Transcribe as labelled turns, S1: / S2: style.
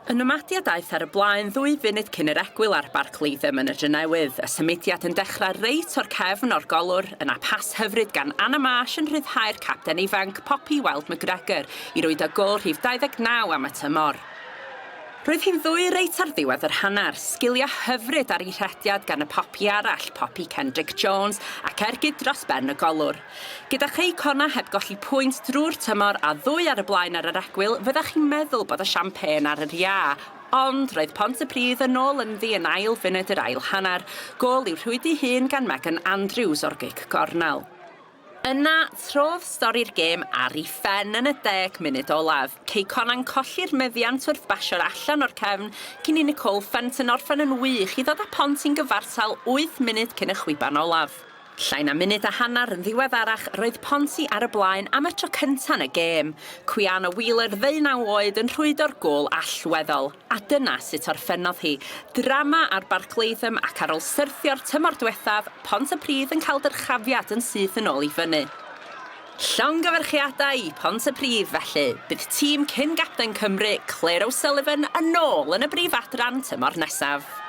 S1: Y Nomadiaid aeth ar y blaen ddwy funud cyn yr egwyl ar Barc Latham yn y Drenewydd, y symudiad yn dechrau reit o'r cefn o'r golwr, yna pas hyfryd gan Anna Marsh yn rhyddhau'r capten ifanc, Poppy Wilde McGregor, i rwydo gôl rhif 29 am y tymor. Roedd hi'n ddwy reit ar ddiwedd yr hanner, sgiliau hyfryd ar ei rhediad gan y Poppy arall, Poppy Kendrick Jones, ac ergyd dros ben y golwr. Gyda Chei Connah heb golli pwynt drwy'r tymor a ddwy ar y blaen ar yr egwyl, fyddech chi'n meddwl bod y siampên ar yr iâ. Ond, roedd Pontypridd yn ôl ynddi yn ail funud yr ail hanner, gôl i'w rhwydi hun gan Megan Andrews o'r gic gornel. Yna, trodd stori'r gêm ar ei phen yn y deg munud olaf. Cei Connah'n colli'r meddiant wrth basio'r allan o'r cefn cyn i Nicole Fenton orffen yn wych i ddod â Pont i'n gyfartal wyth munud cyn y chwiban olaf. Llai na munud a hanner yn ddiweddarach roedd Ponty ar y blaen am y tro cynta' yn y gêm. Quiana Wheeler ddeunaw oed yn rhwydo'r gôl allweddol. A dyna sut orffennodd hi. Drama ar Barc Latham ac ar ôl syrthio'r tymor diwethaf, Pontypridd yn cael dyrchafiad yn syth yn ôl i fyny. Llongyfarchiadau i Pontypridd felly. Bydd tîm cyn-gapten Cymru, Claire O'Sullivan, yn ôl yn y brif adran tymor nesaf.